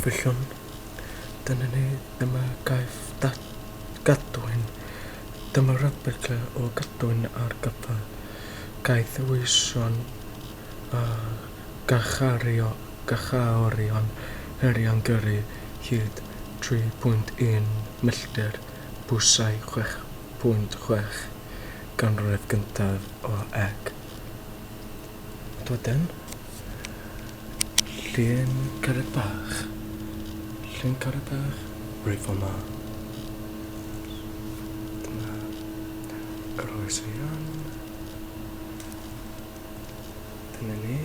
Cyfeillion, dyna ni, dyma gaiff dat gadwyn. Dyma replica o gadwyn ar gyfer gaethweision a garchario garcharorion heriau'n gyrru hyd 3.1 milltir, pwysau 6.6 ganrif gyntaf o eg. Ond wedyn, llun cariad bach. Llun cariad bach, reit fel 'ma. Dyma yr oes arian. Dyna ni.